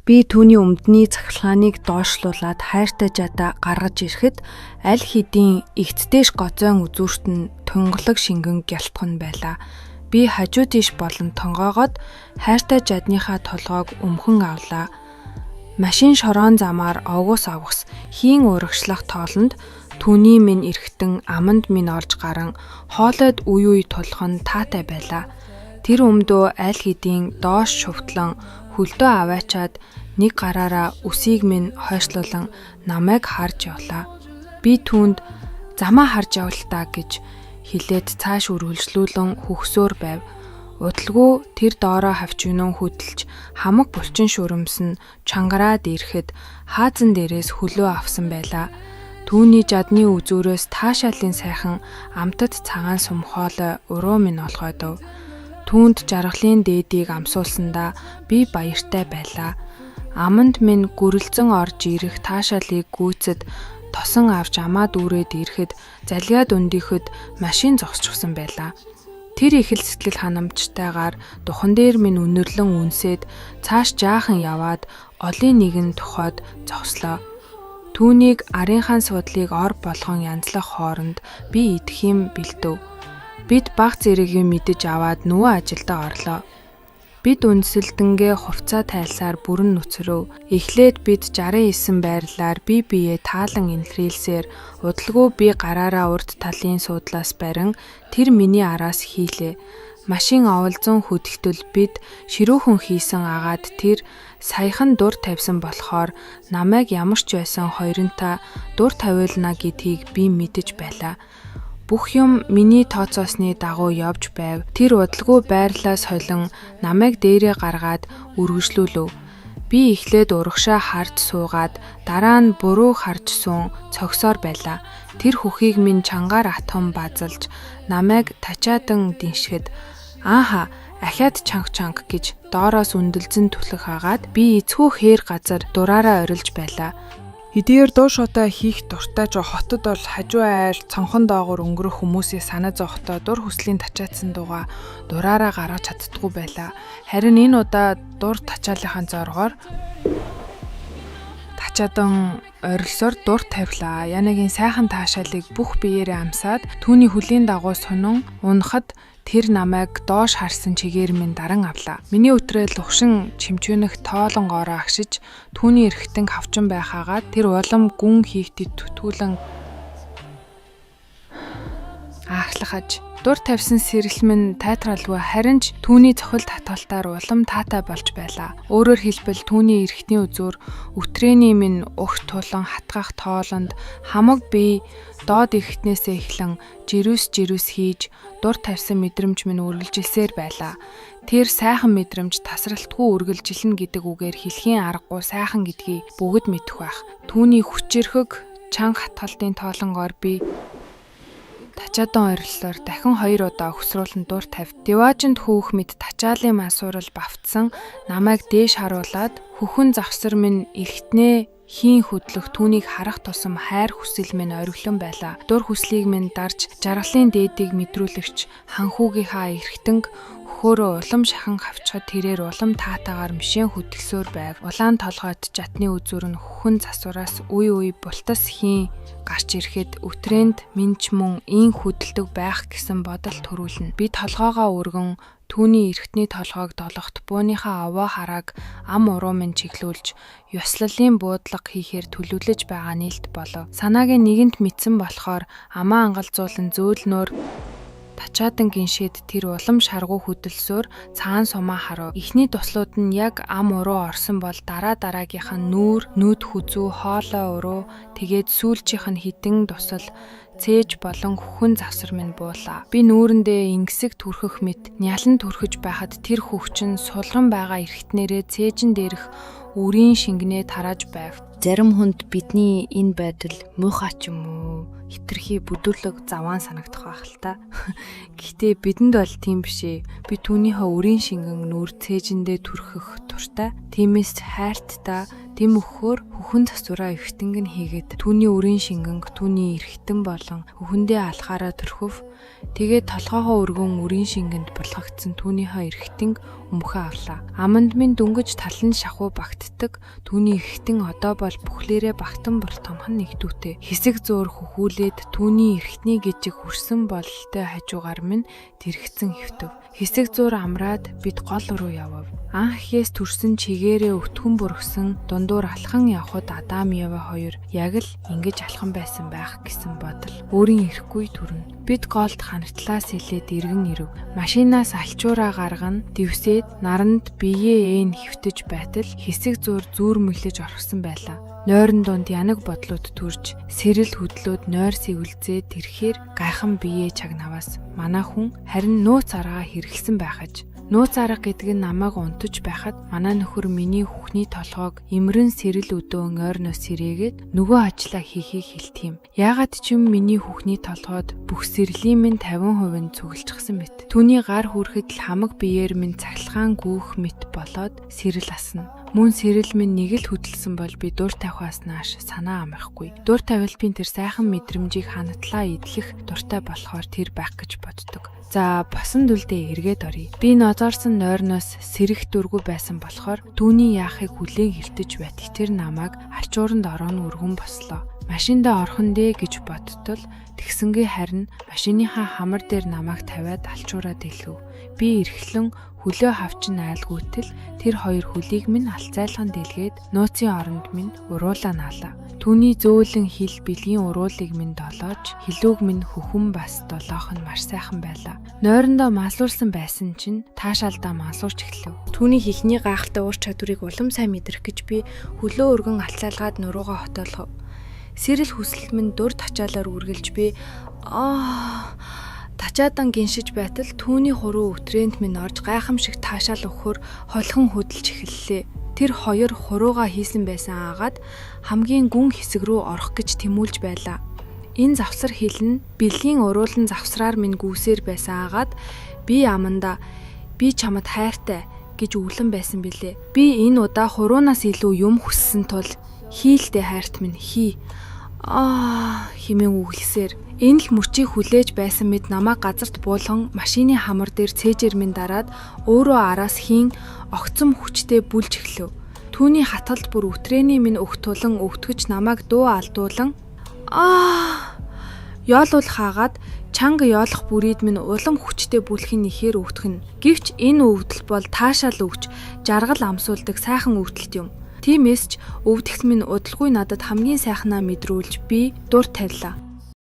Би түүний өмдний цахилгааныг доошлуулад хайртай жадаа гаргаж ирэхэд аль хэдийн эгц дээш гозойн үзүүрт нь тунгалаг шингэн гялтхан байлаа. Би хажуу тийш болон тонгоогоод хайртай жадныхаа толгойг өмхөн авлаа. Машин шороон замаар овгос овгос хийн урагшлах тоолонд түүний минь эргэтэн аманд минь орж гаран хоолойд үе үе тулах нь таатай байлаа. Тэр өмдөө аль хэдийн доош шувтлан хөлдөө аваачаад нэг гараараа үсийг минь хойшлуулан намайг харж явлаа. Би түүнд замаа харж явал та гэж хэлээд цааш үргэлжлүүлэн хөхсөөр байв. Удалгүй тэр доороо хавчвинун хөдөлж хамаг булчин шүрэмс нь чангараад ирэхэд хаазан дээрээс хөлөө авсан байлаа. Түүний жадны үзүүрээс таашаалын сайхан амтад цагаан сум хоолой уруу минь олгойдов. Түүнд жаргалын дээдийг амсуулсандаа би баяртай байлаа. Аманд минь гүрэлзэн орж ирэх таашаалыг гүйцэд тосон авч амаа дүүрээд ирэхэд залгиад өндийхөд машин зогсчихсон байлаа. Тэр их л сэтгэл ханамжтайгаар духан дээр минь үнэрлэн үнсээд цааш жаахан яваад олын нэгэн тухайд зогслоо. Түүнийг арынхаа суудлыг ор болгон янзлах хооронд би идэх юм бэлдэв. Бид баг зэрэг юм идэж аваад нөгөө ажилдаа орлоо. Бид үнсэлдэнгээ хувцаа тайлсаар бүрэн нүцрөв. Эхлээд бид 69 байрлалаар бие биеэ таалан инэрлсээр удалгүй би гараараа урд талын суудлаас барин тэр миний араас хийлээ. Машин оволзон хөдөлтөл бид ширүүхэн хийсэн агаад тэр саяхан дур тавьсан болохоор намайг ямар ч байсан хоёрынтаа дур тавиулна гэдгийг би мэдэж байлаа. Бүх юм миний тооцоосны дагуу явж байв. Тэр удалгүй байрлалаа солин намайг дээрээ гаргаад үргэлжлүүлв. Би эхлээд урагшаа харж суугаад дараа нь буруу харж суун цогсоор байлаа. Тэр хүхийг минь чангаар атхан базалж намайг тачаадан диншгэд ааха ахиад чанга чанга гэж доороос үндлзэн түлэх агаад би эцгүй хээр газар дураараа орилж байлаа. Хэдийгээр дуу шотой хийх дуртай ч хотод бол хажуу айл цонхон доогуур өнгөрөх хүмүүсийн санаа зовхдоо дур хүслийн тачаатсан дуугаа дураараа гаргаж чаддаггүй байлаа. Харин энэ удаа дур тачаалынхаа зоргоор тачаадан орилсоор дур тавилаа. Янагийн сайхан таашаалыг бүх биеэрээ амсаад түүний хөлийн дагуу сунан унахад тэр намайг доош харсан чигээр минь даран авлаа. Миний үтрэл угшин чимчүүнэх тоолон гоороо агшиж түүний эргэтэн хавчин байхаагаа тэр улам гүн хийхтэд түтгүүлэн ааглахаж дур тавьсан сэрэл минь тайтралгүй, харин ч түүний цохилт таталтаар улам таатай болж байлаа. Өөрөөр хэлбэл, түүний эргэтний үзүүр үтрэний минь угт тулан хатгах тоолонд хамаг бие доод эргэтнээсээ эхлэн жирүүс жирүүс хийж дур тавьсан мэдрэмж минь үргэлжилсээр байлаа. Тэр сайхан мэдрэмж тасралтгүй үргэлжилнэ гэдэг үгээр хэлхийн аргагүй сайхан гэдгийг бүгд мэдэх байх. Түүний хүчирхэг чанга хатгалтын тоолонгоор би тачаадан ориллоор дахин хоёр удаа өсрүүлэн дур тавь. Диваажинд хөөх мэд тачаалын мансуурал бавтсан намайг дээш харуулад хөхөн завсар минь эргэтнээ хийн хөдлөх түүнийг харах тусам хайр хүсэл минь ориглон байлаа. Дур хүслийг минь дарж жаргалын дээдийг мэдрүүлэгч ханхүүгийнхаа эргэтэнг хөхөөрөө улам шахан хавчхад тэрээр улам таатаагаар мишэн хөдөлсөөр байв. Улаан толгойд жатны үзүүр нь хөхөн засвараас үе үе бултас хийн гарч ирэхэд үтрэнд минь ч мөн ийн хөдөлдөг байх гэсэн бодол төрүүлнэ. Би толгоогоо өргөн түүний эргэтний толгойг долохт бууныхаа овоо харааг ам уруу минь чиглүүлж ёслолын буудлага хийхээр төлөвлөж байгаа нээлт болов. Санааг нь нэгэнт мэдсэн болохоор амаа ангалзуулан зөөлнөөр тачаадан гиншээд тэр улам шаргуу хөдөлсөөр цаан сумаа харав. Эхний туслууд нь яг ам уруу орсон бол дараа дараагийнх нь нүүр, нүд хүзүү, хоолой уруу, тэгээд сүүлчийнх нь хідэн дусал цээж болон хөхөн завсар минь буулаа. Би нүүрэндээ ингэсэг түрхэх мэт нялан түрхэж байхад тэр хөвчин сулран байгаа эргэтнэрээ цээжин дээрх үрийн шингэнээ тарааж байв. Зарим хүнд бидний энэ байдал муухай ч юм уу хитрхи бүдүүлэг заваан санагдах байх л та. Гэхдээ бидэнд бол тийм биш ээ. Би түүнийхээ үрийн шингэн нүүр цээжиндээ түрхэх туртай. Тиймээс хайрттай дэм өгөхөөр хөхөн засвараа эргэтэнг нь хийгээд түүний үрийн шингэнг түүний эргэтэн болон хөхөндөө алхаараа түрхв. Тэгээд толгойгоо өргөн үрийн шингэнд булгагдсан түүнийхээ эргэтэнг өмхөө авлаа. Аманд минь дөнгөж талан шахуу багтдаг түүний эргэтэн одоо бол бүхлээрээ багтан бултамх нь нэгдүүтэй. Хэсэг зуур хөхүүлээд түүний эргэтний гижиг хүрсэн бололтой хажуугаар минь тэрэгцэн хэвтв. Хэсэг зуур амраад бид гол руу явав. Анх ихээс төрсөн чигээрээ өтгөн бүргсэн дундуур алхан явхад Адам Ева хоёр яг л ингэж алхан байсан байх гэсэн бодол өөрийн ирэхгүй төрнө. Бид голд ханатлаас илээд эргэн ирэв. Машинаас алчуураа гаргана, дэвсээд наранд биеэ ээн хэвтэж байтал хэсэг зуур зүүрмэглэж орхисон байлаа. Нойрон дунд янаг бодлууд төрж, сэрэл хөдлөөд нойр сэвэлзээд тэрхээр гайхан биеэ чагнаваас манай хүн харин нууц аргаа хэрэглэсэн байхаж. Нууц арга гэдэг нь намайг унтаж байхад манай нөхөр миний хүүхний толгойг имрэн сэрэл өдөөн ойрноос сэрээгээд нөгөө ажлаа хийхийг хэлдэг юм. Яагаад ч юм миний хүүхний толгойд бүх сэрлийн минь 50% нь цуглчихсан мэт. Түүний гар хүрэхэд л хамаг биеэр минь цахилгаан гүүх мэт болоод сэрэл асна. Мөн сэрэл минь нэг л хөдөлсөн бол би дур тавихаас нааш санаа амрахгүй. Дур тавилтын тэр сайхан мэдрэмжийг ханатлаа эдлэх дуртай болохоор тэр байх гэж боддог. За босон дүлдээ эргээд оръё. Би нозоорсон нойрноос сэрэх дургүй байсан болохоор түүний яахыг хүлээн хилтэж байтг тэр намайг арчууранд орон өргөн бослоо. Машиндаа орхон дээ гэж бодтол тэгсэнгүй харин машиныхаа хамар дээр намайг тавиад алчуураа дэлгэв. Би эрхлэн хөлөө хавчин айлгүйтэл тэр хоёр хөлийг минь алцайлган дэлгээд нууцын оронд минь уруулаа наалаа. Түүний зөөлөн хил бэлгийн уруулыг минь долоож хилүүг минь хөхөн бас долоох нь маш сайхан байлаа. Нойрондоо малуулсан байсан чинь таашаалдаа малуурч эхлэв. Түүний хихний гайхалтай ур чадварыг улам сайн мэдрэх гэж би хөлөө өргөн алцайлгаад нуруугаа хотоолгов. Сэрэл хүсэлт минь дур тачаалаар үргэлж би аа тачаадан гиншиж байтал түүний хуруу өтрээнд минь орж гайхамшиг таашаал өгөхөөр холхон хөдөлж эхэллээ. Тэр хоёр хуруугаа хийсэн байсан агаад хамгийн гүн хэсэг рүү орох гэж тэмүүлж байлаа. Энэ завсар хил нь бэлгийн уруулан завсраар минь гүйсээр байсан агаад би амандаа би чамд хайртай гэж өглөн байсан билээ. Би энэ удаа хуруунаас илүү юм хүссэн тул хийлтэй хайрт минь хий аа хэмээн үглэсээр энэ л мөчийг хүлээж байсан мэд намайг газарт буулган машины хамар дээр цээжээр минь дараад өөрөө араас хийн огцом хүчтэй бүлж эхлэв. Түүний хатгалд бүр үтрээний минь өгтулан өвтгөж намайг дуу алдуулан аа ёолуул хаагаад чанга ёолох бүрийд минь улам хүчтэй бүлэх нь ихээр өвтгөнө. Гэвч энэ өвдөл бол таашаал өгч жаргал амсуулдаг сайхан өвдөлт юм. Тиймээс ч өвдөлт минь удалгүй надад хамгийн сайхнаа мэдрүүлж би дур тавилаа.